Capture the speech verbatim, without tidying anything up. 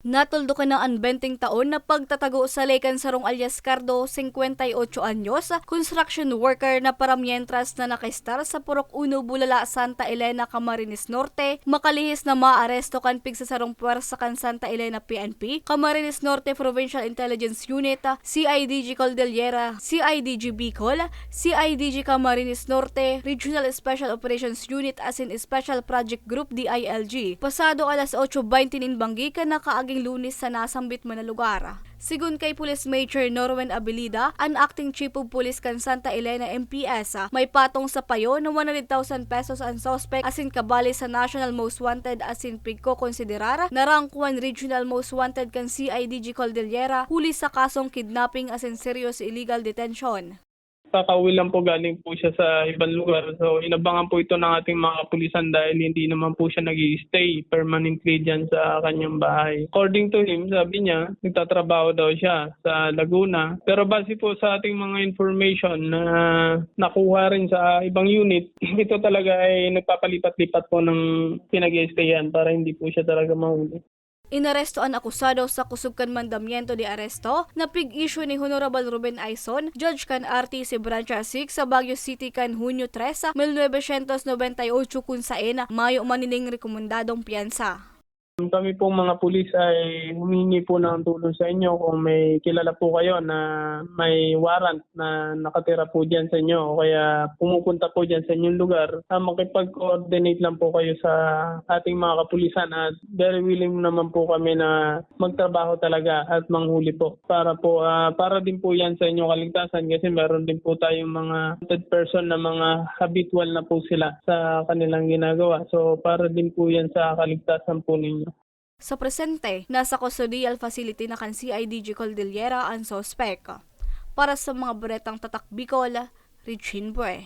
Natuldukan na an benteng taon na pagtatago sa lay kan sarong alias Cardo, singkwenta y ocho anyos, construction worker na paramientras na nakaestar sa Purok Uno, Bulala, Santa Elena, Camarines Norte, makalihis na maaresto kan pigsasarong pwersa kan Santa Elena P N P, Camarines Norte Provincial Intelligence Unit, C I D G Cordillera, C I D G Bicol, C I D G Camarines Norte, Regional Special Operations Unit asin Special Project Group, D I L G. Pasado alas otso bente nin banggi kan nakaaging Lunes sa nasambit man na lugar. Sigon kay Police Major Norwen Abilida, an Acting Chief of Police kan Santa Elena M P S, may patong sa payo na one hundred thousand pesos an suspek asin kabali sa National Most Wanted asin pigkokonsiderar na rank one Regional Most Wanted kan C I D G Cordillera huli sa kasong kidnapping asin serious illegal detention. Kakauwi lang po, galing po siya sa ibang lugar. So, inabangan po ito ng ating mga kapulisan dahil hindi naman po siya nag-i-stay permanently diyan sa kanyang bahay. According to him, sabi niya, nagtatrabaho daw siya sa Laguna. Pero base po sa ating mga information na nakuha rin sa ibang unit, ito talaga ay nagpapalipat-lipat po ng pinag-i-stayan para hindi po siya talaga mahuli. Inaresto an akusado sa kusog kan mandamiento de aresto na pig-issue ni Honorable Ruben Aison, judge kan R T C Branch six sa Baguio City kan Hunyo tres, mil novecientos nobenta y ocho, kun saen mayo man nining rekomendadong piyansa. Kami pong mga pulis ay humihingi po ng tulong sa inyo kung may kilala po kayo na may warrant na nakatira po diyan sa inyo o kaya pumupunta po diyan sa inyong lugar, ah, makipag-coordinate lang po kayo sa ating mga kapulisan at very willing naman po kami na magtrabaho talaga at manghuli po para po, ah, para din po yan sa inyong kaligtasan kasi meron din po tayong mga wanted person na mga habitual na po sila sa kanilang ginagawa. So, para din po yan sa kaligtasan po ninyo. Sa presente, nasa custodial facility na kan C I D G Cordillera an suspek. Para sa mga baretang Tatak Bicol, Regine Bue.